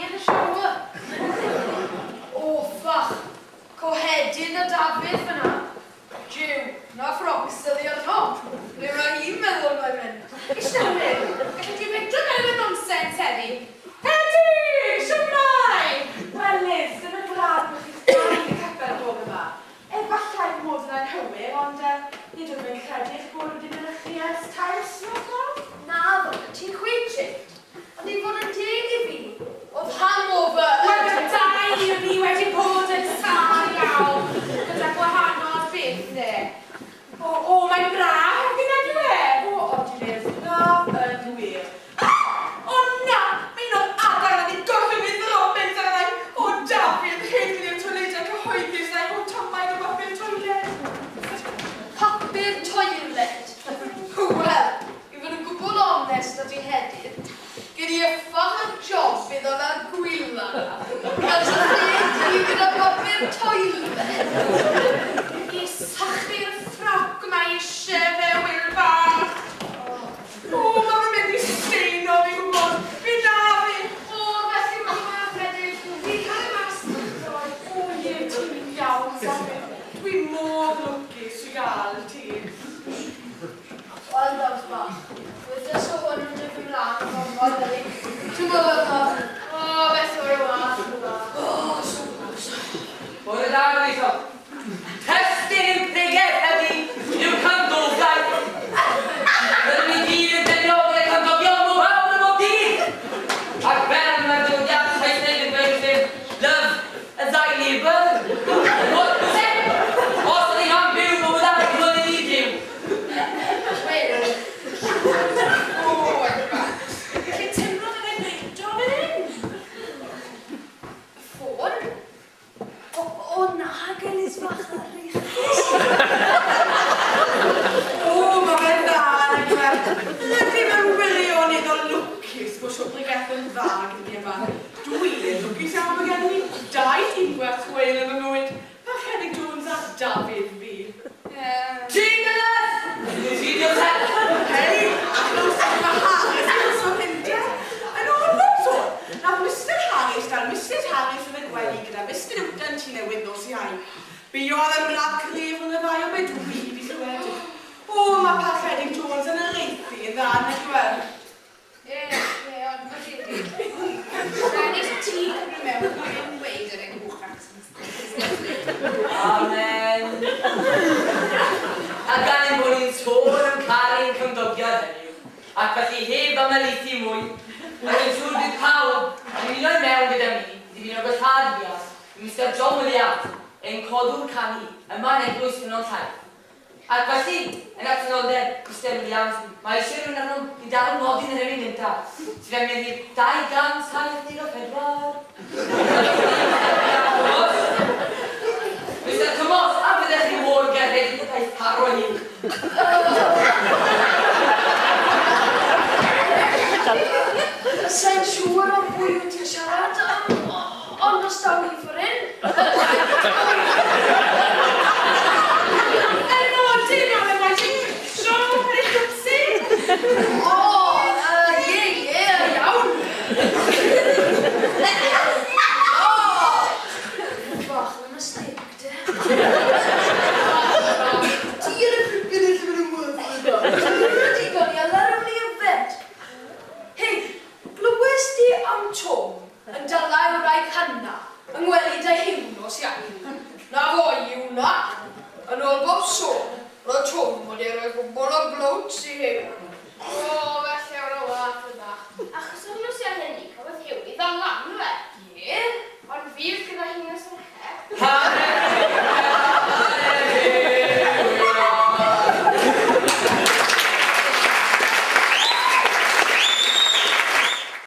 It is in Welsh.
yn y shower. O, ffach! Cohedyn a Dafydd fyna. Jiw, 'na ffroc sydd arno. Ble mae hi'n meddwl mae'n mynd? Ishte fan hyn. Gallet ti fedru gael y nonsens heddi? Hedi! Shwmae! Wel Liz, dyma braf bod chi'ch dau yn y capel bore 'ma. Efallai fy mod yn anghywir, ond yy, nid wyf yn credu eich bod wedi mynychu ers tair wythnos nawr? Naddo, ti'n cweit reit. Ond i fod yn deg i fi, oedd hangover yn... Wel, y dau o ni wedi bod yn sâl iawn gyda gwahanol bethe. O, o, mae'n braf heddi nag yw e? O, odi Liz, braf yn wir. O na! Mae un o'r adar wedi gollwng ei ddrobyn ar rai o Dafydd rhedeg i'r toiledau cyhoeddus a'i rhoi tamaid o bapur toiled. Papur toiled? Wel, i fod yn gwbl onest â ti Hedydd, gen i uffach o job iddo fel gwylan cael dy lle di gyda papur toiled. I sychu'r ffroc mae eisiau fe, Wil bach. O, ma' fe'n mynd i steino, fi'n gwybod. Fi na fi. O, felly ma' hwnna, Hedydd. Fi'n cael e mas ddoe. O ie, ti'n iawn, Dafydd. Dwi mor lwcus i gael ti. Wel, Dafydd bach, wythnos o hwn yn mynd ymlaen yn gormod, ydy. Ti'n gwybod, bach? O, beth o'r wath, bach. O, so close. Bore da, gobeithio. Testun ein pregeth heddi yw cymdogaeth. Rydym ni gyd yn delio gyda cymdogion bob awr o bob dydd. Ac fel mae'r dywediad Saesneg yn dweud wrthym, love thy neighbour. What was it? Os ydych am byw bywyd arglwydd i Duw. Wel. O, Edward. Felly teimlo dy vibrato fan hyn? Ffôn? O, o na, Gyllis fach ar eich O, mae fe'n dda, nag yw e? Rydw i mewn wirioneddol lwcus bod siop bregeth yn dda gyda ni yma. Dwi yn lwcus iawn bod gennym ni dau dyn gwerth chweil yn fy mywyd, Parchedig Jones a Dafydd fi. Ti'n gynnes! Ti Joseph! Hei, a chlywson ni mae Harris yn noson hynde. Yn ôl bob sôn, nath Mister Harris dal Misus Harris yn y gwely gyda Mister Newton Tŷ Newydd nos Iau. Buodd ymladd cryf rhwng y ddau ond be dwi wedi clywed yw, o, mae Parchedig Jones yn areithu yn dda nag yw e? Ie, ie, ond ma' rili. Na, nes ti cymryd mewn, dwi'n dweud yr enw accent. Amen. A gan ein bod ni'n sôn am caru ein cymdogion heddiw, ac felly heb ymhelaethu mwy, rwy'n siŵr bydd pawb yn ymuno i mewn gyda mi i ddymuno gwellhad fuas i Mister John Williams, ein codwr canu yma yn Eglwys Ffynnon Llaeth. Ac felly, yn absenoldeb Mister Williams, mae eisiau rhywun arnom i daro nodyn yr emyn gyntaf, sydd yn mynd i'r 274. Thomas. Mister Thomas, a fyddech chi mor garedig â'i tharo hi? Sa i'n siŵr am bwy wyt ti'n siarad am, ond os daw hi ffor hyn... Yn nodyn am y magic picture, Peri Twpsy! O, yy, ie, ie, iawn! O! Bach o mistake, de. Ti yn y flippin' elfen yn worth it. Digon i alarwm ni yfed. Hei, glywes di am Twm yn dala ei wraig Hanna yng ngwely Dai Huw nos Iau? Na fo yw 'na. Yn ôl bob sôn, roedd Twm wedi rhoi cwbl o glowts i Huw. O,